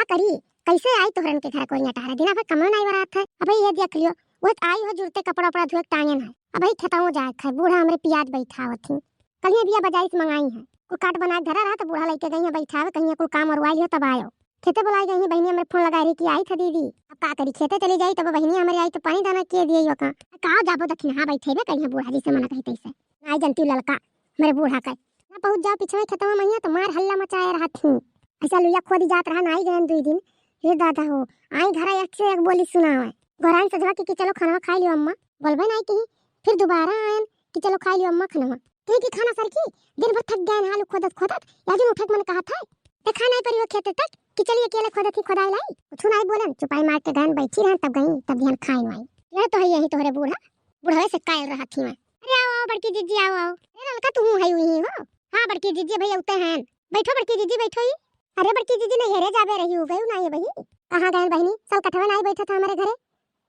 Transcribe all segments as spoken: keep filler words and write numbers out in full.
करी, कैसे आई तोहरन के घर कोरिया टहरे, दिना भर कमो नाई बरात है। अबे ये देख लियो, वो आई हो जुरते कपड़ा उपड़ा धोए के टांगेन है। अबे खेतवो जाए है, बूढ़ा हमरे पियाज बैठावत ही। कलिया बिया बजाई से मंगाई है, कुल काट बना के धरा रहा तो बूढ़ा लइके गई है बैठावे, कहीं कुल काम अरुआई लियो तब आयो। खेते बुलाई गई है बहिनी हमरे फोन लगाए रही कि आई था दीदी। अब का करी, खेते चली जाई तब बहिनी हमरे आई तो पानी दाना के दिए का। का जाबो दखिनहा बैठे बे कहीं बूढ़ा जी से मना कही तैसे। नाई जनती ललका हमरे बूढ़ा का। ना पहुँच जाओ पिछवे खेतवा महिया तो मार हल्ला मचाए रहत ही। ऐसा लुइया खोदी जात रहा, नाई गयन दुई दिन। हे दादा हो, आई घरा एक से एक बोली सुनावे। गोराइन सजवा के कि चलो खानवा खाई लियो अम्मा। बोलबे नाई कही, फिर दोबारा आयन कि चलो खाई लियो अम्मा खानवा। कहे कि खाना सर की, दिन भर थक गए हाल खोदत खोदत, या दिन उठे के मन कहा था। देखा नाई परियो खेते तक कि चलिए अकेले खोदत ही खोदाई लाई। कुछ नाई बोलन, चुपाई मार के गयन बैठी रहन, तब गई, तब ध्यान खाए आई। ये तो है यही तोहरे बूढ़ा, बुढ़वे से कायल रहत ही मैं। अरे आओ, आओ बड़की जीजी, आओ, आओ। अरे ललका तू है हुई हो? हाँ बड़की जीजी भैया उते हैं। बैठो बड़की जीजी, बैठो ही। अरे बड़की जीजी नैहरे जाबे रही हो, गयू ना ये बही। कहाँ गए बहिनी? साल कठवे नाई बैठा था हमारे घरे।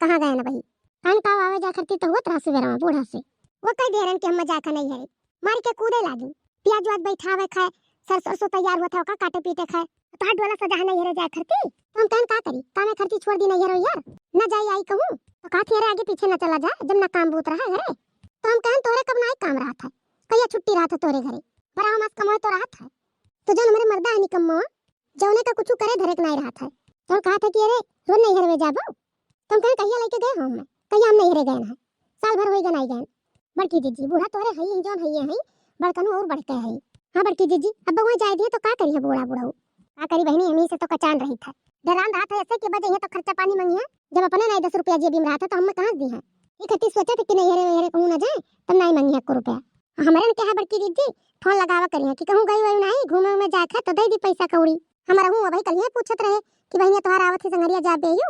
कहाँ गए ना बही? कान का आवे जा करती तो हुआ रहा सुबेरा में बूढ़ा से। वो कह दे रहन कि हम जाए का नैहरे। मार के कूदे लागी। पियाज उआज बैठावे खाए, सरसों सरसों तैयार हुआ था ओका काटे पीटे खाए। तो हाथ डोला सजा है नैहरे जाए करती। तो हम कहन का करी? कामे करती छोड़ दी नैहरे यार। न जाई आई कहूँ। तो कहा थी अरे आगे पीछे न चला जा, जब ना काम बूत रहा घरे। तो हम कहन तोहरे कब नाई काम रहा था। कहिया छुट्टी रहा था तोहरे घरे। बड़ा हम आज कमाए तो रहा था। तो जौन हमरे मर्दा है निकम्मा, जौने का कुछ करे धरे के नाई रहा था। तो हम कहा था कि अरे रोज नैहरे जाबो। तो हम कहन कहिया लइके गए हो हमने? कहिया हम नैहरे गए हैं? साल भर होई गए नाई गए। बड़की जीजी, बूढ़ा तोरे हई, जौन हइये हई, बड़कनू और बड़के हई। हाँ बड़की जीजी, अब वहीं जाए दिए तो का करी है बूढ़ा बुढ़ऊ? का करी बहिनी, हमही से तो कचान रही था। डरान रहा था ऐसे कि बजे तो खर्चा पानी मंगी है। जब अपने नाई दस रुपया जेबी में रहा था तो हमें कहाँ से दी है? ये खती सोचा था कि नैहरे वैहरे कहूँ ना जाए, तब नाई मंगी है एको रुपया। हमरे ने कहा बड़की जीजी, फोन लगावा करिए कि कहूँ गई वई नाई, घूमे उमे जाए खाए तो दे दी पैसा कौड़ी। हमारा हूँ अबही कलिए पूछत रहे कि बहिनिया तोहार आवत है संगरिया जाबे यू,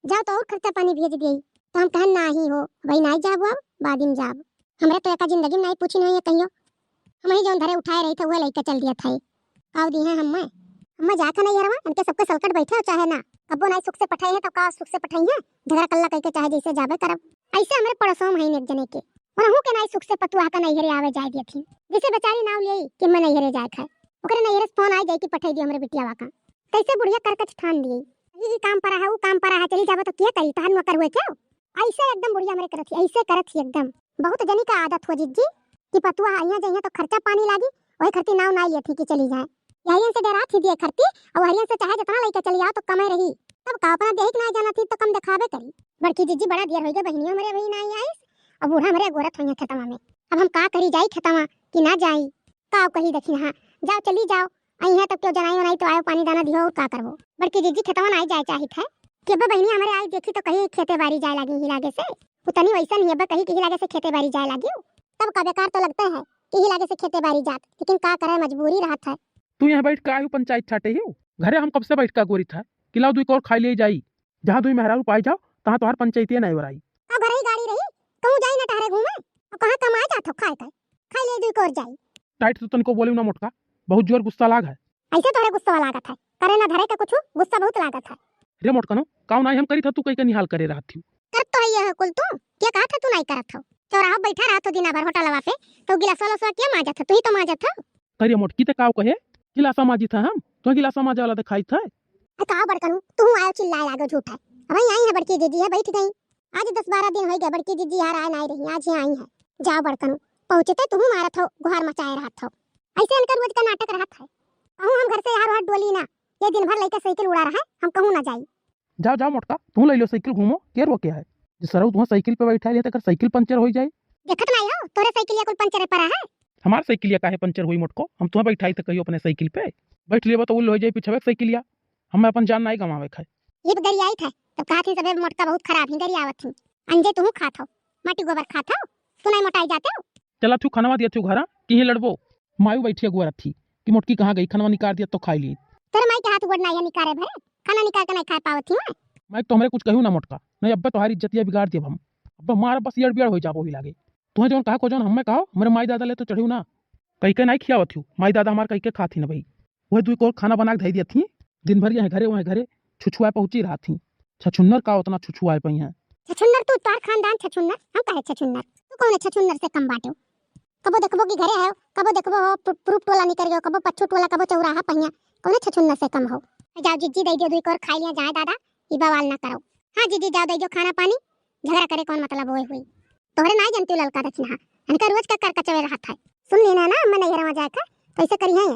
जाओ तो और खर्चा पानी भेज दिए। तो हम कहन नाही हो, भाई नाही जाबो, अब बाद में जाब। हमरे तो एका जिंदगी में नाही पूछी नहीं है कहियो। हम ही जौन धरे उठाए रही थे, वह लइका चल दिया था। काव दी है हम्मे, हम्मे जाके नहीं हरवा, इनके सबके सलकट बैठे हो चाहे ना। कब्बो नाही सुख से पठाई है तो का सुख से पठाई है, झगड़ा कल्ला कइके चाहे जैसे जाबे करब। ऐसे हमरे पड़ोसों में है एक जने के, उनहू के नाही सुख से पतुआ का नैहरे आवे जाए दिया थी, जैसे बेचारी नाव ले कि मैं नैहरे जाए खाए, ओकरे नैहरे से फोन आ जाए कि पठाई दियो हमरे बिटियावा का। कैसे बुढ़िया करकच ठान दिए, ई काम परा है, ऊ काम परा है, चली जाबो तो क्या करी, तहन नौकर हुए क्या? ऐसे एकदम बुढ़िया हमरे करत ही, ऐसे करत ही एकदम। बहुत जनी का आदत हो जिज्जी कि पतुआ आइया जइया तो खर्चा पानी लागी, वही खर्ची नाव ना लिए थी कि चली जाए। यही से डरा थी दिए खर्ची, और हरियन से चाहे जितना लइके चली आओ तो कमे रही। तब का अपना देही के ना जाना थी तो कम दिखावे करी। बड़की जिज्जी बड़ा देर हो गया बहिनी हमरे वही ना आई, अब बूढ़ा हमरे गोरत हुई खेतवा में। अब हम का करी, जाई खेतवा कि ना जाई? का कही दखिनहा, जाओ चली जाओ, आई है तो क्यों जनाई वनाई तो आयो पानी दाना दियो और का करबो। बड़की जिज्जी खेतवा ना आई जाए चाहित है कि अब्बे बहिनी हमरे आई देखी तो कही खेते बारी जाए लागी ही लागे से। उतनी वैसा नहीं अब्बे कही कि ही लागे से खेते बारी जाए लागी। तब का बेकार तो लगते है कि ही लागे से खेते बारी जात, लेकिन का करे मजबूरी रहत है। तू यहाँ बैठ का आयु पंचायत छाटे ही? घरे हम कब से बैठ का गोरी था कि लाओ दुई कौर खाई ले जाई। जहाँ दुई मेहरारू पाई जाओ तहाँ तोहार पंचायतिया नहीं ओराई। अब घर ही गाड़ी रही, कहूँ जाई ना टहरे घूमे, और कहाँ कमाए जात हो खाए के, खाई ले दुई कौर जाई। टाइट तो तनिको बोले ना मोटका, बहुत जोर गुस्सा लाग है। ऐसे तोहरे गुस्सा लागत है, करे ना धरे के कुछ, गुस्सा बहुत लागत है। रे मोटकनो, काव नाई हम करी था तू कई के निहाल करे रहत थी। करत तो है ये कुल तू, क्या कहा था तू नाई करत हो? चौराहा बैठा रहत हो दिना भर होटलवा पे, तो गिलासवा लसवा क्या माजत है, तू ही तो माजत हो। करिया मोटकी ते काव कहे, गिलासा माजी था हम, तो गिलासा माजे वाला दिखाई था। ए, का बड़कनू, तू आयो चिल्लाए लागो झूठा। अब आई है बड़की दीदी है, बैठ गई। आज दस बारह दिन हो गया बड़की दीदी यार आए नहीं रही, आज ही आई है। जाओ बड़कनू, पहुँचते तू मारत हो, गुहार मचाए रहत हो। ऐसे इनका रोज का नाटक रहत है। कहूँ हम घर से यार वार डोली ना, ये दिन भर लइका साइकिल उड़ा रहा है, हम कहूँ ना जाई। जाओ, जाओ मोटका, तू ले लो साइकिल घूमो, के रोके है? जे सरऊ तुहाँ साइकिल पे बैठा लिया, तेकर साइकिल पंचर हो जाए। देखत नहीं हो, तोरे साइकिलिया कुल पंचर पड़ा है। हमार साइकिलिया काहे पंचर हुई मोटको? हम तुहाँ बैठाई थे कहियो अपने साइकिल पे। बैठ लेबो तो उल्ल हो जाए पिछवे के साइकिलिया। हमें अपन जान नहीं गंवावे खाए। ये गरियाई था, तब कहा थी सबे मोटका बहुत खराब ही गरियावत थी। अंजे तू खात हो, माटी गोबर खात हो, तू नहीं मोटाई जाते हो। चला थू खनवा दिया थू घरा, कि ही लड़बो। मायू बैठी अगुआ रथी कि मोटकी कहाँ गई, खनवा निकार दिया तो खाई ली। तोरे माई के हाथ गोड़ ना ये निकारे भरे, खाना निकाल के नहीं खाए पावत ही मैं। माई तो हमरे कुछ कहू ना मोटका, नहीं अब्बे तोहारी इज्जतिया बिगाड़ दियब हम। अब्बे मार बस एड़ बियाड़ हो जाबो ही लागे। तुहे जौन कहा को जौन हमें कहो, हमरे माई दादा ले तो चढ़ू ना। कई के नहीं खियावत हूँ, माई दादा हमार कई के खात ही ना भाई। वह दुई कोर खाना बना के धई दियत ही, दिन भर यह घरे वह घरे छुछुआए पहुँची रहत ही। छछुन्नर का उतना छुछुआए पई हैं। छछुन्नर तू, तोहार खानदान छछुन्नर, हम काहे छछुन्नर? तू कौन है छछुन्नर से कम बाटे? कबो देखबो कि घरे है, कबो देखबो हो प्रू-, प्रूफ टोला निकर गयो, कबो पच्छू टोला, कबो चौराहा पहिया, कौने छछुन्ना से कम हो। जाओ जिज्जी, दइ दियो दुइ कोर खाइ लिया जाए दादा, ई बवाल ना करो। हाँ जिज्जी, जाओ दइ दियो खाना पानी, झगड़ा करे कौन मतलब होए हुई। तोहरे नाई जनती ललका दक्षिणा, इनका रोज का कर कचवे रहत है। सुन ली ना, ना अम्मा नैहरवा जाए का, तो ऐसे करी है।